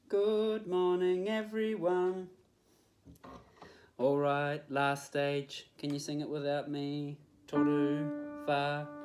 Good morning everyone. All right, last stage. Can you sing it without me? Toru, wha.